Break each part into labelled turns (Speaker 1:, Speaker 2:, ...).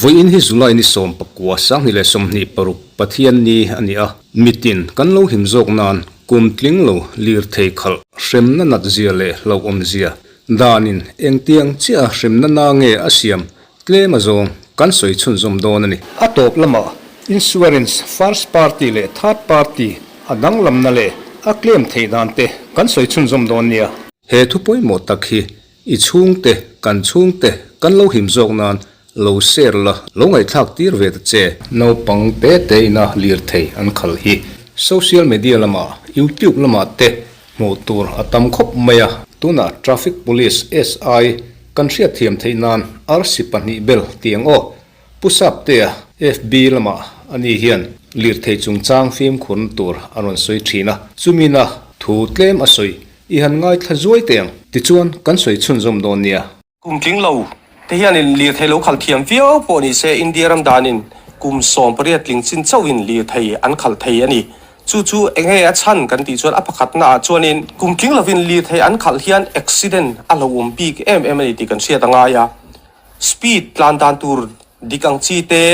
Speaker 1: Vawiin hi July ni 19, 2026, Pathianni a ni a. Mitin kan lo him zawk nan kum tling lo lirthei khalh hremna nat zia leh hlauhawm zia danin engtiang chiah a hremna na nge a siam tlem a zawng kan sawi chhunzawm dawn a ni. A tawp lamah insurance first party leh third party a danglamna leh a claim theih dan te kan sawi chhunzawm dawn nia. He thu pawimawh tak hi I chhungte, kan chhungte kan lo him zawk nan lo share la, lo ngaihthlak tir ve ta che. Naupang te te ina lirthei an khal hi social media lamah, YouTube lamah te hmuh tur a tam khawp mai a. Tunah Traffic Police SI kan hriatthiam theih nan arsi pahnih bel tih ang aw. Pu Saptea FB lamah ani hian lirthei chungchang fimkhurna tur a rawn sawi thin a, chumina thu tlem a sawi I han ngaithla zuai teh ang. Tichuan, kan sawi chhunzawm dawn nia.
Speaker 2: Kum tling lo te hianin lirthei lo khalh thiam viau pawh ni se India ram danin kum 18 tling chin chauhin lirthei an khalh thei a ni. Chu chu eng nge a chhan kan tih chuan a pakhatna ah chuanin kum tling lovin lirthei an khalh hian accident a hlauhawm bik em em a ni tih kan hriat a ngai a. Speed tlan dan tur dik ang chi te,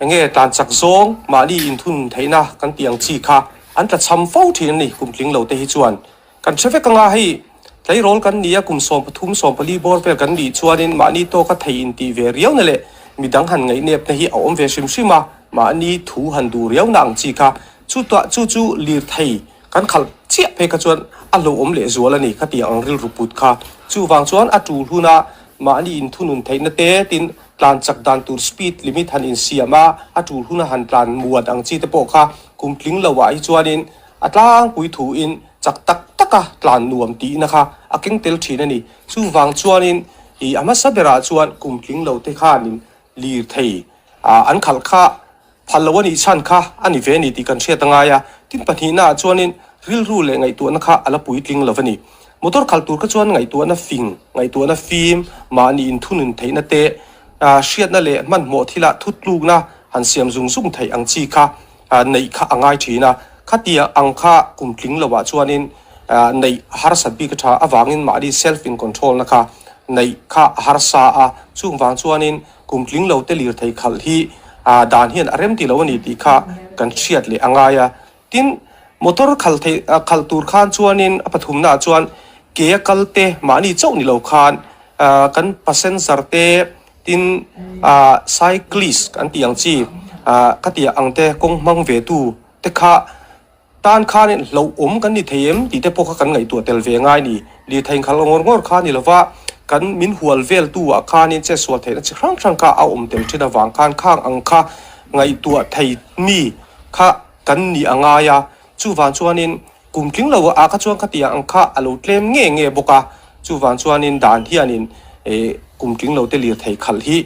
Speaker 2: eng nge tlan chak zawng mahni inthun theihna kan tih ang chi kha an tla cham fo thin a ni kum tling lo te hi chuan. Kan hre vek anga hei tleirawl kan ni a, kum 13, 14 bawr vel kan nih chuanin mahni tawka thei intih ve riau na leh midang han ngaihnepna hi a awm ve hrim hrim a, mahni thu han duh riau na ang chi kha chutuah chu chu lirthei kan khalh chiah phei kha chuan a hlauhawm leh zual a ni kha tih ang rilru put kha. Chuvang chuan a tul huna mahni inthunun theihna te tin tlan chak dan tur speed limit han insiam a, a tul huna han tlan muat ang chi te pawh kha kum tling lo ah hi chuanin a tlangpui thuin chak tak taka tlan nuam tihna kha a keng tel thin a ni. Chuvang chuanin i a hmasa berah chuan kum tling lo te khanin lirthei an khalh kha phal lo a nih chhan kha a ni ve a ni tih kan hriat a ngai a. Tin pahnihna ah chuanin rilru leh ngaihtuahna kha a la puitling lo a ni. Motor khalh tur kha chuan ngaihtuahna fing, ngaihtuahna fim, mahni inthunun theihna te, hriatna leh hmanhmawh thila thutlukna han siam zung zung theih ang chi kha neih kha a ngai thin a. Khatia ang kha kum tling lo ah chuanin neih a harsat bik a tha avangin mahni self in control na kha neih kha a harsa a. Chung vang chuanin kum tling lo te lirthei khalh hi dan hian a rem ti lo a ni tih kha kan hriat leh a ngai a. Tin, motor khalh theih khalh tur khan chuanin a pathumna ah chuan ke a kal te mahni chauh ni lo khan kan passenger te tin cyclist kan tih ang chi ka tih ang te kawng hmang ve tu te kha tan khanin hlauhawm kan ni thei em tih te pawh kha kan ngaihtuah tel ve ngai a ni. Lirthei inkhalh ngawr ngawr kha a ni lova, kan min hual vel tu ah khanin chetsual theihna chi hrang hrang kha a awm tel thin avang khan khang ang kha ngaihtuah thei mi kha kan nih a ngai a, chuvang chuanin kum tling lo ah kha chuan khatiang ang kha a lo tlem nge nge bawk a, chuvang chuanin dan hianin eh kum tling lo te lirthei khalh hi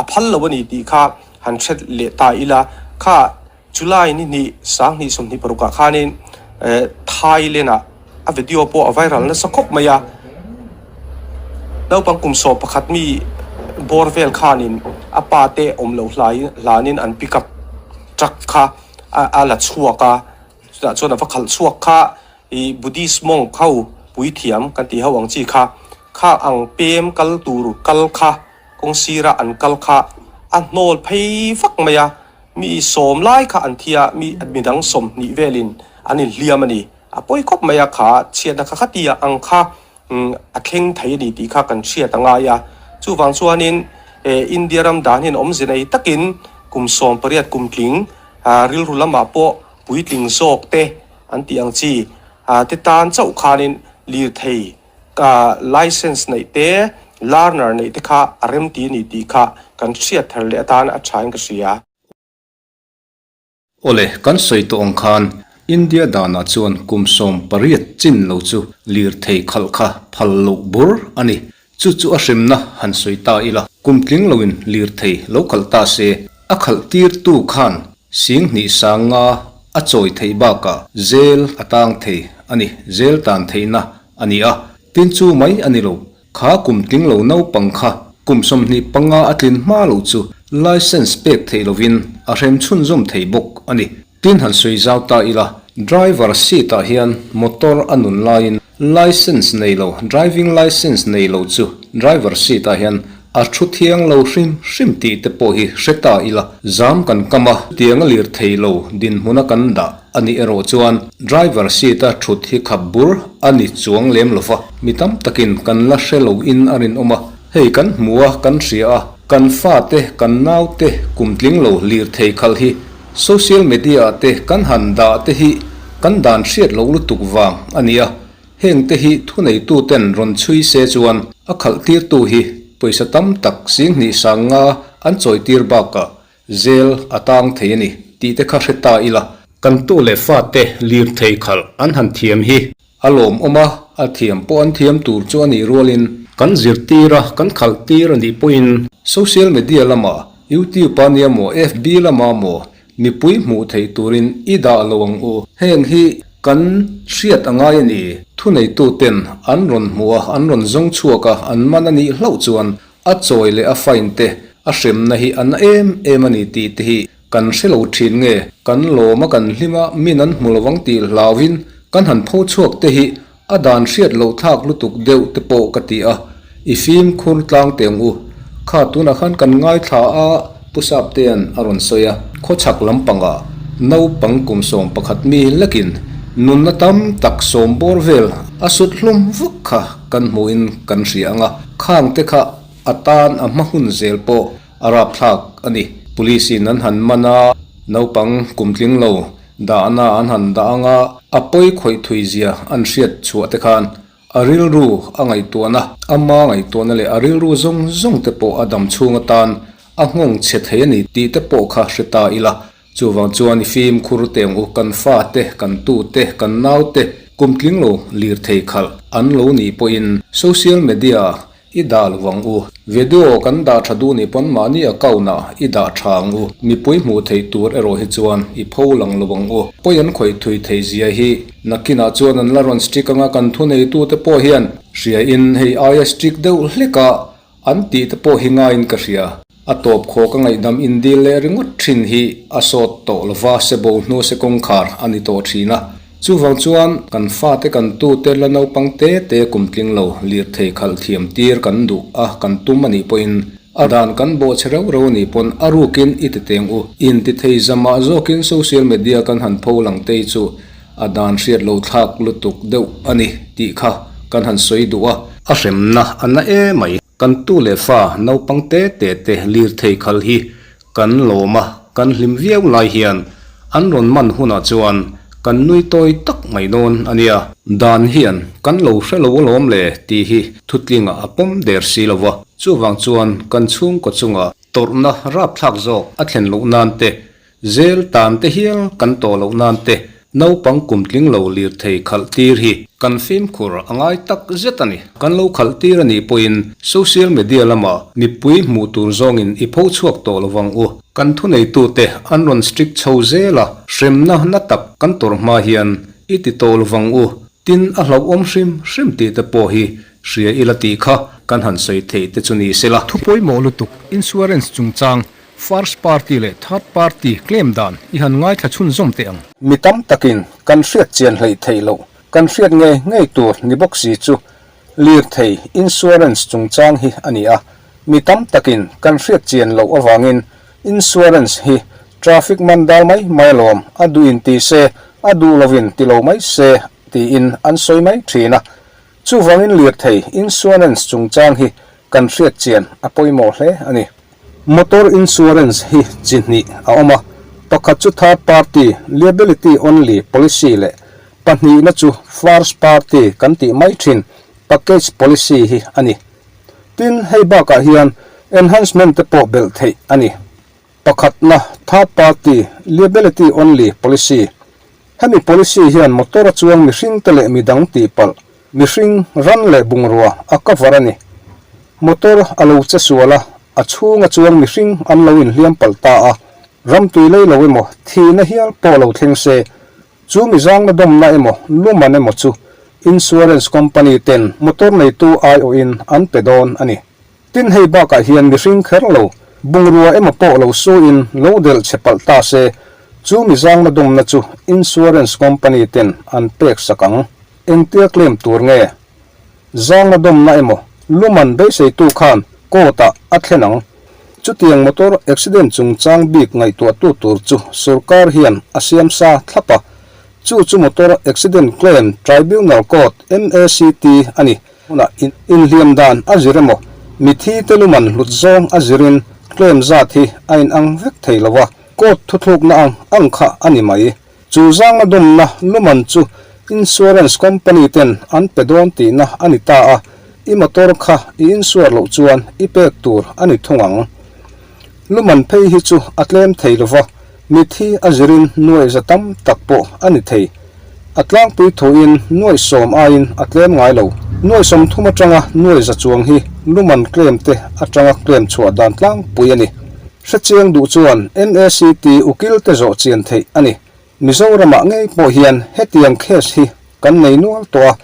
Speaker 2: a phal lo a ni tih kha han hre leh ta ila, kha July ni hnih 2026 ah khanin eh Thailand ah a video pawh a viral nasa khawp mai a, naupang kum 11 mi bawr vel khanin a pa te awm loh hlai hlanin an pick up truck kha a la chhuak a, chutah chuan a va khalh chhuak kha ih Buddhist monk ho puithiam kan tih ho ang chi kha kha ang pem kal tur kal kha kawng sira an kal kha a hnawl phei vak mai a, mi sawm lai kha an thi a, mi midang 20 velin an inhliam a ni. A pawi khawp mai a, kha chhiatna kha khatia ang kha a thleng thei a ni tih kha kan hriat a ngai a. Chuvang chuanin India ram dan hian awmze nei takin kum 18 kum tling rilru lamah pawh puitling zawk te an tih ang chi te tan chauh khanin lirthei license neih te, learner neih te kha a remti a ni tih kha kan hriat thar leh atan a thain ka hria.
Speaker 1: Awle, kan sawi tawh ang khan India danah chuan kum 18 chin lo chu lirthei khalh kha phal loh bur a ni. Chu chu a hremna han sawi ta ila, kum tling loin lirthei lo khalh ta se, a khalh tirtu khan 2000 sanga a chawi theih bakah zel a tang thei a ni, zel tan theihna a ni a. Tin chu mai a ni lo, Kha kum tling lo naupang kha kum 25 a tlin hma loh chu license pek theih lovin a hrem chhunzawm thei bawk a ni. Tin han sawi zau ta ila, driver seat ah hian motor a nun laiin license nei lo, driving license nei lo chu driver seat ah hian A thu thiang lo hrim hrim tih te pawh hi hre ta ila, zam kan kam a, tiang a lirthei lo dinhmuna kan dah a nih erawh chuan driver seat a thut hi khap bur a ni chuang lem lo va, mi tam takin kan la hre lo in a rinawm a, hei kan hmu a, kan hria a, kan fate, kan naute kum tling lo lirthei khalh hi social media ah te kan han dah te hi kan dan hriat loh lutuk vang a ni a. Heng te hi thuneituten rawn chhui se chuan a khalh tirtu hi pawisa tam tak 20,000 sanga an chawi tir bakah zel a tang thei a ni tih te kha hre ta ila. Kan tu leh fate lirthei khalh an han thiam hi a lawmawm a, a thiam pawh an thiam tur chu a nih rualin kan zirtir a, kan khalh tir a nih pawhin social media lamah YouTube a nia maw, FB lamah maw Mipui hmuh theih turin i dah lo ang u. Heng hi kan hriat a ngai a ni. Thuneituten an rawn hmuh a, an rawn zawng chhuak a, an man a nih hlauh chuan a chawi leh a fine te, a hremna hi a na em em a ni tih te hi kan hre lo thin nge? Kan lawm a kan hlim a, min an hmu lo ang tih hlauhin kan han pho chhuak te hi a dan hriat loh thlak lutuk deuh te pawh ka ti a, i fimkhur tlang teh ang u. Kha tunah khan kan ngaithla a, Pu Saptea'n a rawn sawi a, khawchhak lampangah naupang kum 11 mi lekin nunna tam tak sawm bawr vel a sut hlawm vak kha kan hmuhin kan hria ang a, khang te kha a tan a hma hun zel pawh a rapthlak a ni. Police in an han man a, naupang kum tling lo Dahna an han dah anga a pawi khawih thui zia an hriat chhuah te khan a rilru a ngaihtuahna, ama ngaihtuahna leh a rilru zawng zawng te pawh a dam chhung atan a nghawng chhe thei a ni tih te pawh kha hre ta ila. Chuvang chuan i fimkhur teh ang u, kan fa te, kan tu te, kan nau te kum tling lo lirthei khalh an lo nih pawhin social media I dah lo ang u. Video kan dah tha duh nih pawn mahni account ah i dah tha ang u. Mipui hmuh theih tur erawh hi chuan i pho lang lo ang u. Pawi an khawih thui theih zia hi nakinah chuan an la rawn strict anga kan thuneitu te pawh hian hria in hei aia strict deuh hlek a an tih te pawh hi ngaiin ka hria. A tawp khaw ka ngaihdam indil leh ringawt thin hi a sawt tawh lova se bo hnu se kawngkhar a ni tawh thin a. Chuvang chuan kan fate kan tute la naupang te te kum tling lo lirthei khalh thiam tir kan duh a kan tum a nih pawhin a dan kan bawh che reuh reuh a nih pawn a rukin i ti teng u. Intithei zamah zawkin social media kan han pho lang tei chu a dan hriat lo thlak lutuk deuh a ni tih kha kan han sawi duh a. A hremna a na emai. Kan tu leh fa naupang te te te lirthei khal hi kan lawm a, kan hlim viau lai hian an rawn man hunah chuan kan nui tawi tak mai dawn a nia. Dan hian kan lo hre lo alawm le tih hi thutlingah a pawm der si lo va, chuvang chuan kan chhungkaw chungah tawrhna rapthlak zawk a thlen loh nan te Zel tan te hial kan tawh loh nan te naupang kum tling lo lirthei khalh tir hi kan fimkhur a ngai tak zet a ni. Kan lo khalh tir a nih pawhin social media lamah mipui hmuh tur zawngin i pho chhuak tawh lo vang u. Kan thuneitute an rawn strict chho zel a, hremna na tak kan tawrh hma hian i ti tawh lo vang u. Tin, a hlauhawm hrim hrim tih te pawh hi hria ila tih kha kan han sawi theih te chu ni sela.
Speaker 3: Thu pawimawh lutuk insurance chungchang First party leh third party claim dan i han ngaithla chhunzawm teh ang.
Speaker 1: Mi tam takin kan hriat chian hleih theih loh, kan hriat ngei ngei tur ni bawk si chu lirthei insurance chungchang hi a ni a. Mi tam takin kan hriat chian loh avangin insurance hi traffic man dal mai mai alawm, a duhin ti se, a duh lovin ti lo mai se tiin an sawi mai thin a. Chuvangin lirthei insurance chungchang hi kan hriat chian a pawimawh hle a ni. Motor insurance hi chi hnih a awm a, pakhat chu third party liability only policy leh pahnihna chu first party kan tih mai thin package policy hi a ni. Tin, hei bakah hian enhancement te pawh belh theih a ni. Pakhatna, third party liability only policy. Hemi policy hian motor a chuang mihringte leh midang tihpalh Mihring, ran leh bungrua a cover a ni. Motor a lo che sual a, a chhunga chuang mihring an lo inhliam palh ta a, ram tui lei lo emaw, thihna hial pawh lo thleng se, chu mi zangna dawmna emaw, luman emaw chu insurance company ten motor neitu aiawhin an pe dawn a ni. Tin, hei bakah hian mihring kher lo, bungrua emaw pawh lo suin lo delh chhe palh ta se, chu mi zangna dawmna chu insurance company ten an pek sak ang. Engtia claim tur nge? Zangna dawmna emaw luman beiseitu khan court ah a thlen ang. Chutiang motor accident chungchang bik ngaihtuahtu tur chu sorkar hian a siam sa thlap a, chu chu Motor Accident Claim Tribunal Court, MACT, a ni. Hmunah inhliam dan a zir emaw, mithi te luman hlut zawng a zirin claim zat hi a inang vek thei lo a, court thuthlukna ang ang kha a ni mai. Chu zangna dawmna luman chu insurance company ten an pe dawn tihna a ni ta a, i motor kha i insure loh chuan i pek tur a ni thung ang. Luman phei hi chu a tlem thei lova, mithi a zirin nuaih za tam tak pawh a ni thei. A tlangpui thuin nuaih sawm aiin a tlem ngai lo. Nuaih 30 atanga nuaih za chuang hi luman claim te atanga claim chhuah dan tlangpui a ni. Hrechiang duh chuan MACT ukil te zawh chian theih a ni. Mizoramah ngei pawh hian hetiang case hi kan nei nual tawh a,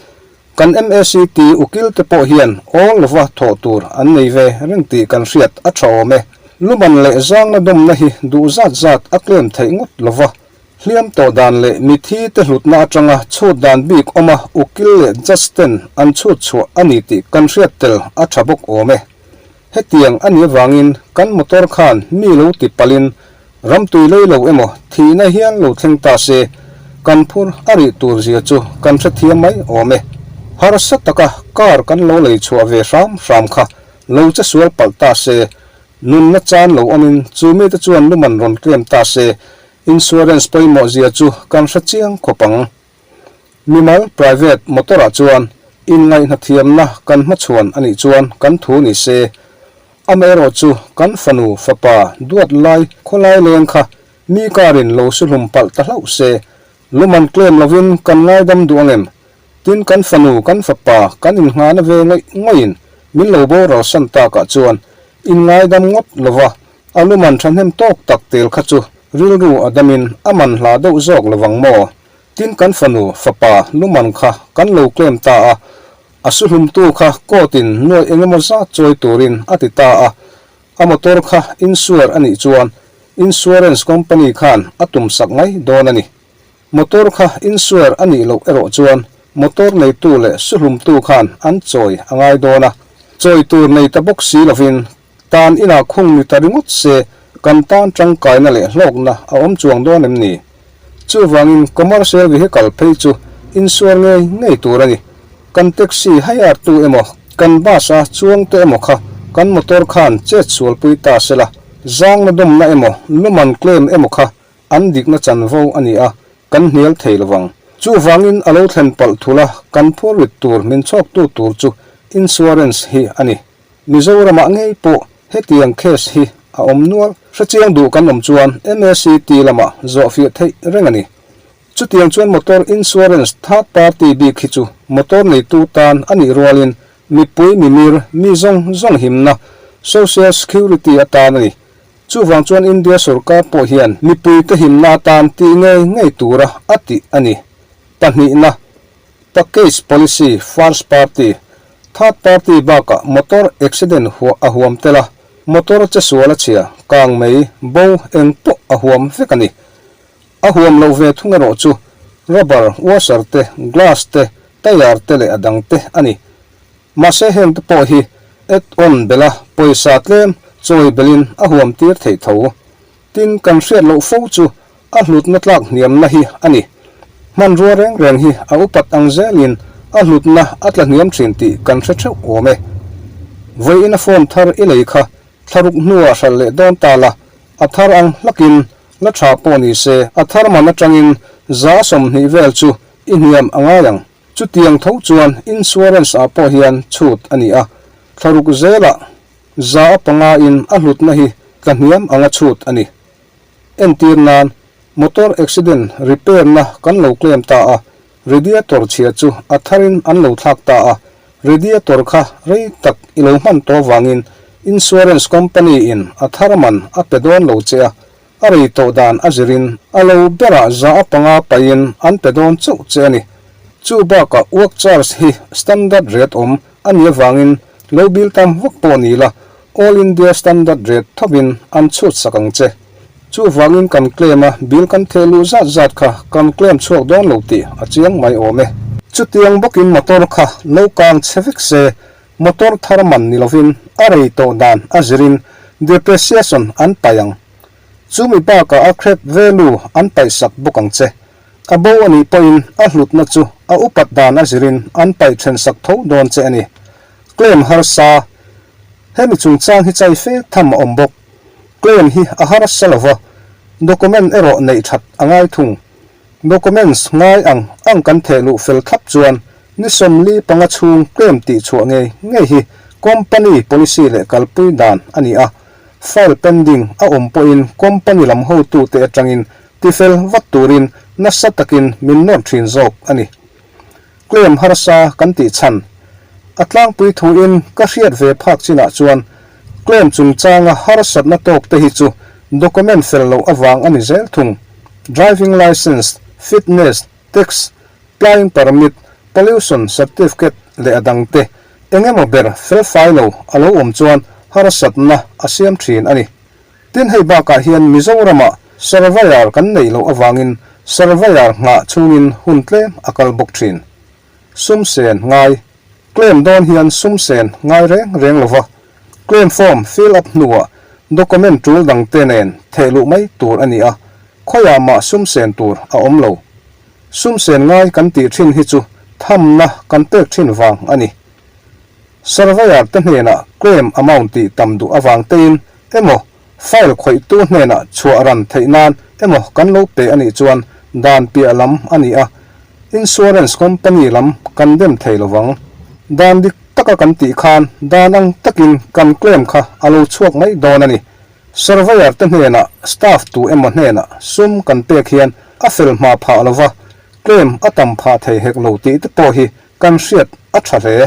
Speaker 1: kan MACT ukil te pawh hian awl lova thawh tur an nei ve reng tih kan hriat a tha awm e. Luman leh zangna dawmna hi duh zat zat a claim theih ngawt lova, hliam tawh dan leh mithi te hlutna atanga chhut dan bik awma ukil leh judge ten an chhut chhuah a ni tih kan hriat tel a tha bawk awm e. Hetiang a nih avangin kan motor khan mi lo ti palhin ramtui lei lo emaw thihna hian lo thleng ta se, kan phur a rih tur zia chu kan hrethiam mai awm e. Harsa taka car kan lo lei chhuah ve hram hram kha lo che sual palh ta se, nunna chan lo awmin chu mite chuan luman rawn claim ta se, insurance pawimawh zia chu kan hre chiang khawp ang. Mimal, private, motor ah chuan inngaihhnathiamna kan hmachhuan a nih chuan kan thu ni se. Amaherawh chu kan fanu, fapa, duat lai, khawlai leng kha mi karin lo su hlum palh ta hlauh se, luman claim lovin kan ngaidam duh angem? Tin kan fanu, kan fapa, kan innghahna ve ngawih ngawihin min lo boral san takah chuan inngaidam ngawt lova a luman thahnem tawk tak tel kha chu rilru a damin a man hla deuh zawk lovang maw? Tin kan fanu, fapa, luman kha kan lo claim ta a, a su hlumtu kha court in nuai engemaw zat chawi turin a ti ta a, a motor kha insure a nih chuan insurance company khan a tum sak mai dawn a ni. Motor kha insure a nih loh erawh chuan motor neitu leh su hlumtu khan an chawi a ngai dawn a, chawi tur nei ta bawk si lovin tan inah khung ni ta ringawt se kan tan tangkaina leh hlawkna a awm chuang dawn em ni? Chuvangin commercial vehicle phei chu insuar ngei ngei tur a ni. Kan taxi hire tu emaw, kan bus a chuang te emaw kha kan motor khan chet sualpui ta se la, zangna dawmna emaw, luman claim emaw kha an dikna chanvo a ni a, kan hnial thei lovang. Chuvangin a lo thlen palh thul a, kan phur rit tur min chhawktu tur chu insurance hi a ni. Mizoramah ngei pawh hetiang case hi a awm nual. Hrechiang duh kan awm chuan MACT lamah zawhfiah theih reng a ni. Chutiang chuan motor insurance third party bik hi chu motor neitu tan a nih rualin mipui mimir mi zawng zawng himna, social security, atan a ni. Chuvang chuan India sorkar pawh hian mipuite himna atan tih ngei ngei tura a tih a ni. Pahnihna. Package policy, first party, third party bakah motor accident huah a huam tel a, motor che sual a chhia, kang mei, bo eng pawh a huam vek a ni. A huam loh ve thung erawh chu rubber, washer te, glass te, tyre te leh a dang te a ni. Mahse heng te pawh hi add-on bela pawisa tlem chawi belin a huam tir theih tho. Tin, kan hriat loh fo chu a hlutna tlak hniamna hi a ni. Hmanrua reng reng hi a upat ang zelin a hlutna a tla hniam thin tih kan hre theuh awm e. Vawiin a phone thar i lei kha thlaruk hnuah hralh leh dawn ta la, a thar ang hlakin la tha pawh ni se a thar man atangin 20% vel chu i hniam a ngai ang. Chutiang tho chuan insurance ah pawh hian chhut a ni a, thlaruk zelah 5% in a hlutna hi tla hniam anga chhut a ni. Entir nan, motor accident repair na kan lo claim ta a, radiator chhia chu a tharin an lo thlak ta a, radiator kha rei tak i lo hman tawh vangin insurance company in a thar man a pe dawn lo che a, a rei tawh dan a zirin a lo berah 5% paihin an pe dawn chauh che a ni. Chu bakah work charge hi standard rate awm a nih avangin lo bill tam vak pawh ni la, All India Standard rate thovin an chhut sak ang che. Chuvangin kan claim a, bill kan theh luh zat zat kha kan claim chhuak dawn lo tih a chiang mai awm e. Chutiang bawkin motor kha lo kang chhe vek se. Motor thar man ni lovin a rei tawh dan a zirin depreciation an paih ang. Chumi bakah a crap value an paihsak bawk ang che. A bo a nih pawhin a hlutna chu a upat dan a zirin an paih thensak tho dawn che a ni. Claim harsa, Hemi chungchang hi chai fe tham a awm bawk. Claim hi a harsa lo va, document erawh neih that a ngai thung. Documents ngai ang ang kan theh luh fel thlap chuan ni 45 chhung claim tih chhuah ngei ngei hi company policy leh kalpui dan a ni a. File pending a awm pawhin company lam hotute atangin tifel vat turin nasa takin min nawr thin zawk a ni. Claim harsa kan tih chhan a tlangpui thuin ka hriat ve phak chinah chuan claim chungchanga harsatna tawk te hi chu document fel loh avang a ni zel thung. Driving licence, fitness, tax, plying permit, pollution certificate leh a dang te eng emaw ber felfai lo a lo awm chuan harsatna a siam thin a ni. Tin hei bakah hian Mizoramah surveyor kan neih loh avangin surveyor nghah chhungin hun tlem a kal bawk thin. Sum sen ngai, Claim dawn hian sum sen ngai reng reng lova, claim form fill up hnuah document tul dangte nen theh luh mai tur a ni a, khawiah mah sum sen tur a awm lo. Sum sen ngai kan tih thin hi chu thamna kan pek thin vang a ni. Surveyor te hnenah claim amount tih tam duh avang tein emaw file khawihtu hnenah chhuah ran theih nan emaw kan lo pe a nih chuan dan piah lam a ni a, insurance company lam kan dem thei lovang. Dan dik taka kan tih khan dan ang takin kan claim kha a lo chhuak mai dawn a ni. Surveyor te hnenah staff tu emaw hnenah sum kan pek hian a fel hma phah lova, claim a tam phah thei hek lo tih te pawh hi Kan hriat a tha hle.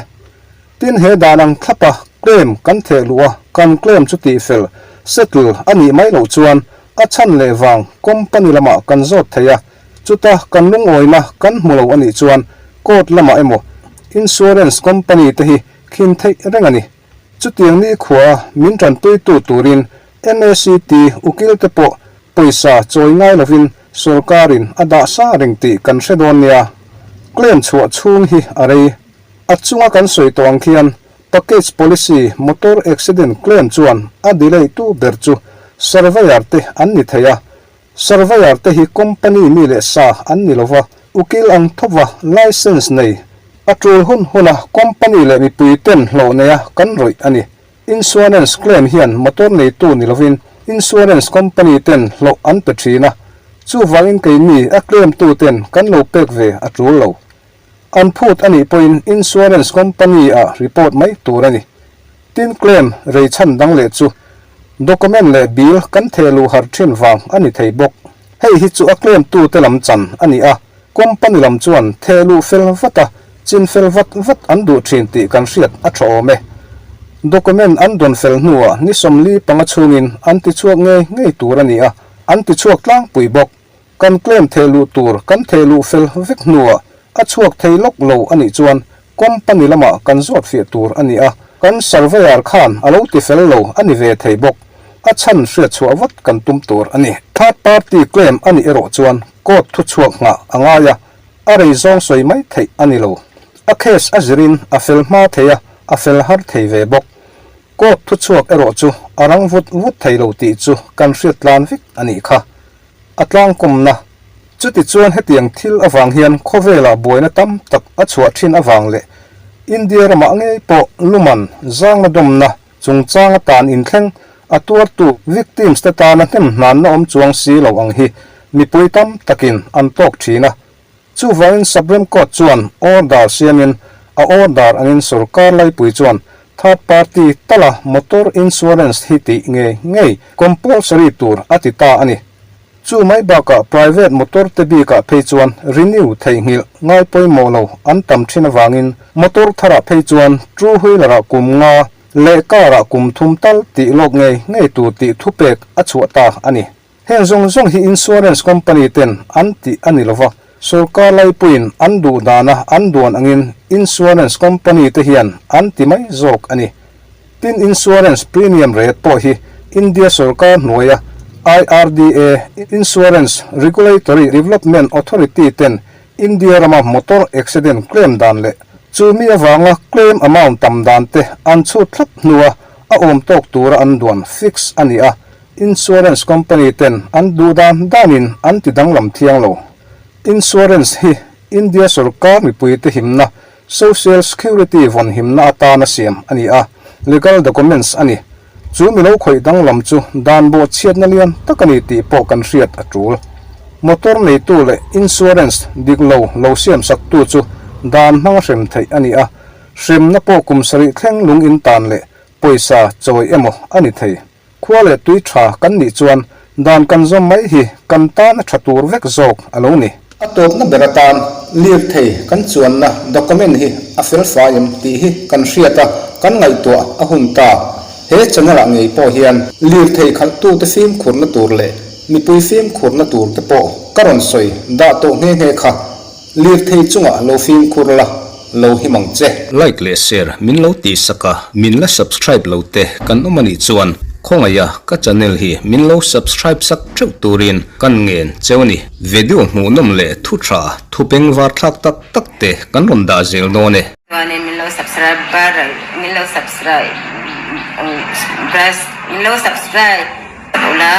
Speaker 1: Tin he dan ang thlapa claim kan theh luh a, kan claim chu tihfel, settle, a nih mai loh chuan a chhan leh vang company lamah kan zawt thei a, chuta kan lungawina kan hmu lo a nih chuan court lamah emaw insurance company te hi khin theih reng a ni. Chutiang ni khua min tanpuitu turin MACT ukil te pawh Pawisa chawi ngai lovin sorkarin a dah sa reng tih kan hre dawn nia. Claim chhuah chhung hi a rei. A chunga kan sawi tawh ang khian package policy motor accident claim chuan a delay tu ber chu surveyor te an ni thei a. Surveyor te hi company mi leh sa an ni lova, ukil ang thawva licence nei a tul hun huna company leh mipui ten hlawh neia kan rawih a ni. Insurance claim hian motor neitu ni lovin insurance company ten hlawh an pe thin a, chuvangin keini a claim tu ten kan lo pek ve a tul lo. An phut a nih pawhin insurance company ah report mai tur a ni. Tin claim rei chhan dang leh chu document leh bill kan theh luh har thin vang a ni thei bawk. Hei hi chu a claim tu te lam chan a ni a, Company lam chuan theh luh fel vat a, chin fel vat vat an duh thin tih kan hriat a tha awm e. Document an dawn fel hnuah ni 45 chhungin an ti chhuak ngei ngei tur a ni a, an ti chhuak tlangpui bawk. Kan claim theh luh tur kan theh luh fel vek hnuah a chhuak thei lawk lo a nih chuan company lamah kan zawt fiah tur a ni a, kan surveyor khan a lo ti fel lo a ni ve thei bawk. A chhan hriat chhuah vat kan tum tur a ni. Third party claim a nih erawh chuan court thu chhuak nghah a ngai a, a rei zawng sawi mai theih a ni lo. A case a zirin a fel hma thei a, a fel har thei ve bawk. Court thu chhuak erawh chu a rang vut vut thei lo tih chu kan hriat tlan vek a nih kha. A tlangkawmna. Chutichuan hetiang thil avang hian khawvelah buaina tam tak a chhuah thin avang leh India ramah ngei pawh luman zangna dawmna chungchang atan inthleng a tuartu victims te tana hnem hnanna awm chuang si lo ang hi mipui tam takin an tawk thin a. Chuvangin Supreme Court chuan order siamin a order angin sorkar laipui chuan third party tala motor insurance hi tih ngei ngei compulsory tur a ti ta a ni. Chu mai bakah private motor te bikah phei chuan renew theihnghilh ngai pawimawh lo an tam thin avangin motor tharah phei chuan two wheeler ah kum nga leh car ah kum thum tal tih lawk ngei ngei tur tih thupek a chhuah ta a ni. Heng zawng zawng hi insurance company ten an tih a ni lova, sorkar laipuiin an duh dana an duan angin insurance company te hian an ti mai zawk a ni. Tin insurance premium rate pawh hi India sorkar hnuaia IRDA, Insurance Regulatory Development Authority ten India rama motor accident claim dan leh. Chu mi avanga claim amount tam dan te an chhut thlap hnua a awm tawk tura an duan fix a ni a, insurance company ten an duh dan danin an ti danglam thiang lo. Insurance hi India sorkar mipuite himna Social Security vawn himna atana siam a ni a, legal documents a ni. Chu mi lo khawih danglam chu dan bawh chhiatna lian tak a ni tih pawh kan hriat a tul. Motor neitu leh insurance dik lo lo siamsaktu chu dan hmanga hrem theih a ni a, hremna pawh kum sarih thleng lung in tan leh pawisa chawi emaw a ni thei. Khua leh tui tha kan nih chuan dan kan zawm mai hi kan tan a tha tur vek zawk a lo ni. A tawpna ber atan lirthei kan chuanna document hi a fel fai em tih hi kan hriat a, kan ngaihtuah a hun ta. He channel ah ngei pawh hian lirthei khalhtute fimkhurna tur leh mipui fimkhurna tur te pawh ka rawn sawi dah tawh nghe nghe kha. Lirthei chungah lo fimkhur la, lo him ang che. Like leh share min lo tih sak a, min la subscribe lo te kan awm a nih chuan khawngaiha ka channel hi min lo subscribe sak theuh turin kan ngen cheu a ni. Video hmuhnawm leh thu tha, thu pengvar thlak tak tak te kan rawn dah zel dawn e.
Speaker 4: Chuanin min lo subscribe bar min lo subscribe min lo subscribe ula.